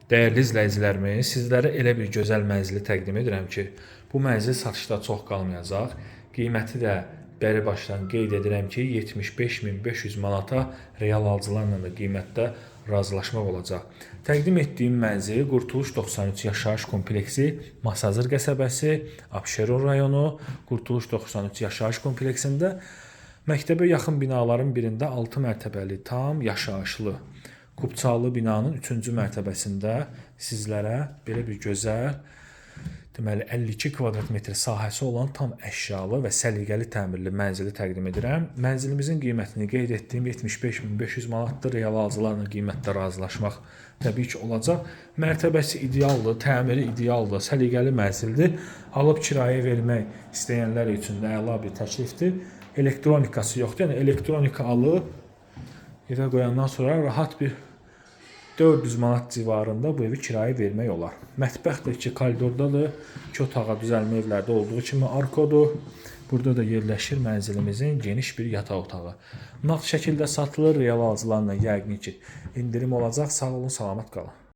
Dəyərli izləyicilərimiz, sizlərə elə bir gözəl mənzili təqdim edirəm ki, bu mənzil satışda çox qalmayacaq. Qiyməti də bəri başdan qeyd edirəm ki, 75.500 manata real alıcılarla da qiymətdə razılaşmaq olacaq. Təqdim etdiyim mənzil Qurtuluş 93 yaşayış kompleksi, Masazır qəsəbəsi, Abşeron rayonu, Qurtuluş 93 yaşayış kompleksində məktəbə yaxın binaların birində 6 mərtəbəli tam yaşayışlı Kupçalı binanın 3-cü mərtəbəsində sizlərə belə bir gözəl, deməli 52 kvadrat metr sahəsi olan tam əşyalı və səliqəli təmirli mənzili təqdim edirəm. Mənzilimizin qiymətini qeyd etdiyim 75.500 manatdır. Real alıcılarla qiymətdə razılaşmaq təbii ki olacaq. Mərtəbəsi idealdır, təmiri idealdır, səliqəli mənzildir. Alıb kirayə vermək istəyənlər üçün də əla bir təklifdir. Elektronikası yoxdur. Yəni elektronika alıb evə qoyandan sonra rahat bir 400 manat civarında bu evi kirayə vermək olar. Mətbəx də iki koridordadır. İki otağa düzəlmə evlərdə olduğu kimi arkodur. Burada da yerləşir mənzilimizin geniş bir yataq otağı. Nağd şəkildə satılır, real alıcılarla yəqin ki endirim olacaq. Sağ olun, salamat qalın.